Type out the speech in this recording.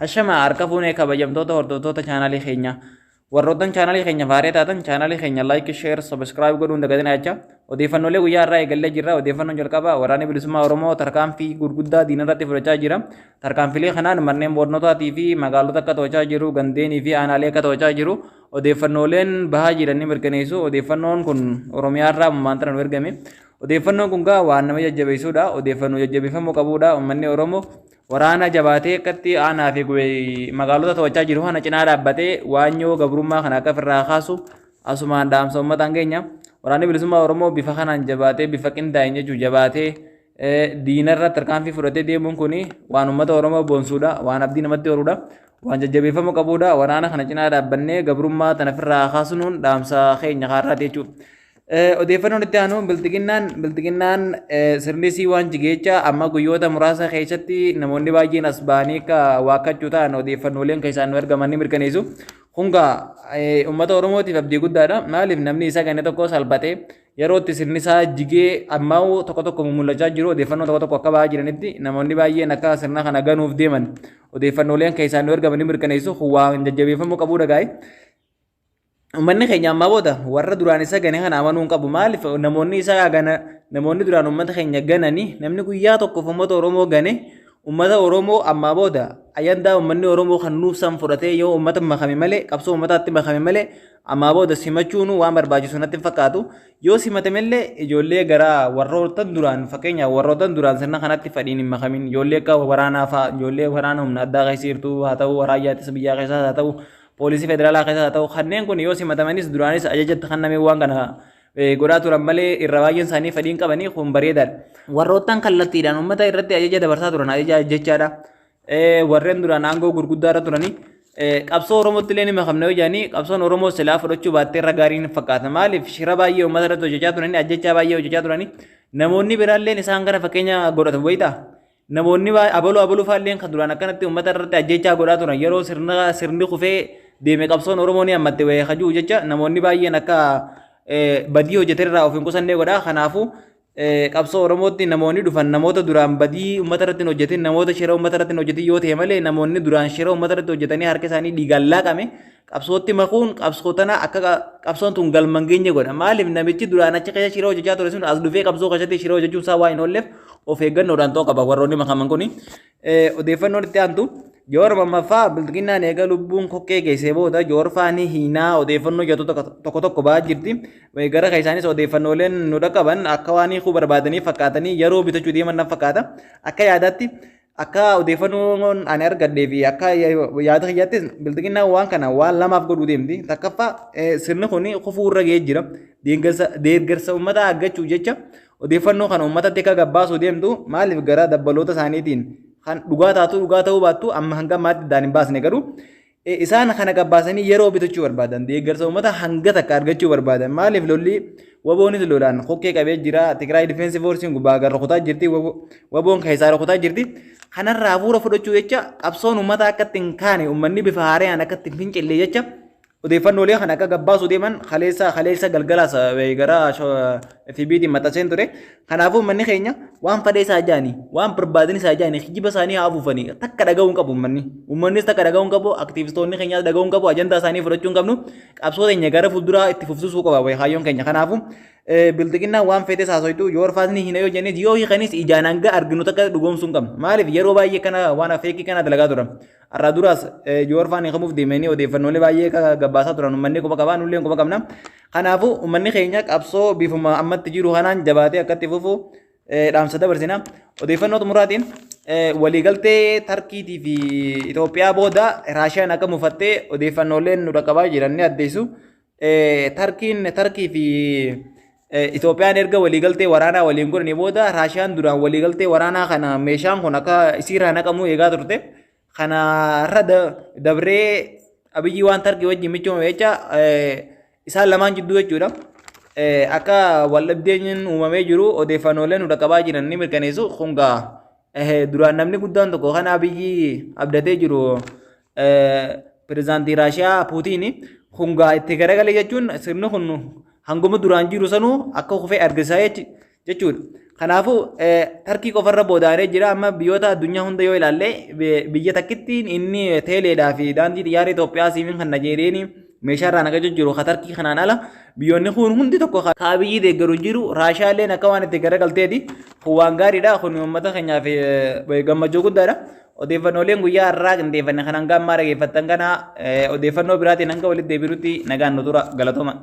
Hashama harka fuunee kabajamtoota hordoftoota chaanaalii keenyaa. Warroottan chaanaalii keenya faaree taatan chaanaalii keenya like, share, subscribe godhuun dagatinaa jecha. Odeeffannoolee guyyaa irraa eegallee jirra. Odeeffannoon jalqabaa waraanni bilisummaa Oromoo tarkaanfii gurguddaa diina irratti fudhachaa jira. Tarkaanfilee kanaan manneen barnootaatii fi magaalota akka to'achaa jiru, gandeenii fi aanaalee akka to'achaa jiru. Odeeffannooleen bahaa jiran ni mirkaneessu. Odeeffannoon kun Oromiyaa irraa ammaan tana nu ergame. Odeeffannoon kun gaa waan nama jajjabeessuudha. Odeeffannoo jajjabeeffamuu qabuudha. Uummanni Oromoo waraana jabaatee akkatti aanaa fi magaalota to'achaa jiru kana cinaa dhaabbatee waanyoo gabrummaa kana akka ofirraa kaasu asumaan dhaamsa uummataan keenya. Waraanni bilisummaa Oromoo bifa kanaan jabaatee, bifa qindaa'een jechuun jabaatee diinarra tarkaanfii fudhatee deemuun kun waan uummata Oromoo boonsuudha, waan abdii namatti horuudha, waan jajjabeeffamuu qabuudha. Waraana kana cinaa dhaabbannee gabrummaa tana ofirraa kaasuun dhaamsa keenya kaarraati jechuudha. Odeeffannoon itti aanu bilxiginnaan sirni sii waan jigeecha amma guyyoota muraasa keessatti namoonni baay'een as ba'anii akka waakkachuu ta'an odeeffannooleen keessaan nu ergaman ni mirkaneessu. Kungaa uummata Oromootiif abdii guddaadha. Maaliif namni isa gane tokko salphatee yeroo itti sirni isaa jigee ammaa tokko tokko mul'achaa jiru, odeeffannoo tokko tokko akka ba'aa jiranitti namoonni baay'een akka sirna kana ganuuf deeman odeeffannooleen keessaan nu ergaman ni mirkaneessu. Waan jajjabeeffamuu qabudha gaa'e. Uummanni keenya ammaa booda warra duraan isa gane kana amanuu hin qabu. Maaliif namoonni isa gana, namoonni duraan uummata keenya gananii, namni guyyaa tokkoof uummata Oromoo gane, uummata Oromoo ammaa booda ajandaa uummanni Oromoo kan nuuf san fudhatee yoo uummata makame malee, qabsoo uummataatti makame malee, ammaa booda simachuun waan barbaachisu natti hin fakkaatu. Yoo simatamillee ijoollee gara warroottan duraan, fakkeenyaaf warroottan duraan sirna kanatti fadhiin hin makamin, ijoollee akka waraanaa fa'aa, ijoollee waraana humna addaa keessa jirtu haa ta'u, raayyaa ittisa biyyaa keessaa haa ta'u, poolisii federaalaa keessa haa ta'u, kanneen kun yoo simatamanis duraanis ajajatti kennamee waan kana godhaa turan malee irra baay'een isaanii fedhiin qabanii kun bareedaadha. Warroottan kallattiidhaan uummata irratti ajaja dabarsaa turan, ajaja jechaadha. Warreen duraan aangoo gurguddaa irra turanii qabsoo Oromootti illee ni makamne yoo jedhanii qabsoon Oromoo silaa fudhachuu baattee irra gaarii ni fakkaata. Maaliif shira baay'ee uummata irratti hojjechaa turanii, ajjechaa baay'ee hojjechaa turanii, namoonni biraallee isaan gara fakkeenya godhatu wayitaa. Namoonni abaluu abaluu fa'aalleen kan duraan akkanatti uummata irratti ajjechaa godhaa turan yeroo sirni kufee deeme qabsoon Oromoo ni hammatte wayii hajuu jecha namoonni baay'een akka badii hojjete irraa of hin qusannee godha. Kanaafuu qabsoo Oromootti namoonni dhufan namoota duraan badii uummata irratti hin hojjetin, namoota shira uummata irratti hin hojjetin yoo ta'e malee, namoonni duraan shira uummata irratti hojjetanii harka isaanii dhiigaan laaqame qabsootti makuun qabsoo tana akka qabsoon tun galma hin geenye godha. Maaliif namichi duraan achi keessa shira hojjechaa ture sun as dhufee qabsoo keessatti shira hojjechuun isaa waa hin oolleef of eeggannoodhaan ta'uu qaba warroonni makaman kuni. Odeeffannoon itti aantu Joor mammaffaa bilxiginnaan eega lubbuun kokkee geessee booda joorfaa ni hiinaa odeeffannoo jedhu tokko tokko ba'aa jirti. Gara keessaanis odeeffannooleen nu dhaqqaban akka waan hiikuu barbaadanii fakkaatanii yeroo bitachuu deeman nan fakkaata. Akka yaadaatti, akka odeeffannoon ani argadhee fi akka yaada kiyyaattis, bilxiginnaan waan kana waan lamaaf godhuu deemti. Takkaffaa, sirni kun kufuu irra ga'ee jira. Deeggarsa uummataa argachuuf jecha odeeffannoo kana uummatatti akka gabbaasuu deemtu. Maaliif gara dabbaloota isaaniitiin kan dhugaa taatu dhugaa ta'uu baattu amma hanga ammaatti iddaan hin baasne, garuu isaan kana gabbaasanii yeroo bitachuu barbaadan, deeggarsa uummata hanga takka argachuu barbaadan. Maaliif lolli waboonis lolaan kokkee qabee jira. Tigraay Defense Force gubbaa gara rukutaa jirti, waboon keessaa rukutaa jirti. Kanarraa hafuura fudhachuu jecha, qabsoon uummataa akka itti hin kaane, uummanni bifa haaraan akka itti hin fincille jecha odeeffannoolee kana akka gabbaasuu deeman kaleessa galgalaas gara FB'tiin maxxanseen ture. Kanaafuu uummanni keenya waan fadhee isaa jaanii, waan barbaadan isaa jaanii, kijiba isaanii haa afuufanii, takka dhaga'uu hin qabu uummanni. Uummannis takka dhaga'uu hin qabu, aktiivistoonni keenyaas dhaga'uu hin qabu, ajandaa isaanii fudhachuu hin qabnu. Qabsoo keenya gara fuulduraa itti fufsiisuu qaba kaayyoon keenya. Kanaafuu bilxiginnaan waan feetes haasoitu, yoo orfaasni hin yoo jennis, yoo hiikanis ijaan hanga arginu takka dhugoomsuu hin qabnu. Maaliif yeroo baay'ee kana waan feekii kana dalagaa turan. Har'a duraas Joorfaan hiikamuuf deemanii odeeffannoolee baay'ee gabbaasaa turan, uummanni quba qabaa, nullee quba qabna. Kanaafuu uummanni keenya qabsoo bifuma ammatti jiru kanaan jabaatee akka itti fufu dhaamsa dabarsina. Odeeffannoo xumuraatiin waliigaltee Tarkiitii fi Itoophiyaa booda Raashiyaan akka mufattee odeeffannooleen nu dhaqqabaa jiran ni addeessu. Tarkiin Tarkii fi Itoophiyaan erga waliigaltee waraanaa waliin godhanii booda Raashiyaan duraan waliigaltee waraanaa kana meeshaan kun akka isiirraa naqamuu eegaa turte. Kanarra dabree Abiyyi waan Tarkii wajjin michoome jecha isaan lamaan jidduu jechuudha. Akka waldhabdeen uumamee jiru odeeffannooleen nu dhaqqabaa jiran ni mirkaneessu. Kun gaa duraan namni guddaan tokko kan Abiyyi abdatee jiru pirezidaantii Raashiyaa Puutiin kun gaa itti garagalee jechuun sirni kun hanguma duraan jiru sanuu akka kufee argisiisaa jechuudha. Kanaafuu Tarkii qofarra boodaanee jira. Amma biyyoota addunyaa hunda yoo ilaalle, biyya takkittiin inni teeleedhaa fi daandii xiyyaara Itoophiyaa siimiin kan Najeeriin meeshaa irraa naqachuu jiru ka Tarkii kanaan ala biyyoonni kun hundi tokko ka Abiyyi deeggaru hin jiru. Raashiyaalleen akka waan itti garagalteeti. Kun waan gaariidha. Kun uummata keenyaaf gammachuu guddaadha. Odeeffannooleen guyyaa har'aa qindeeffanne kan hanga ammaa dhageeffattan kana. Odeeffannoo biraatiin hanga walitti deebinutti nagaan nu tura. Galatooma.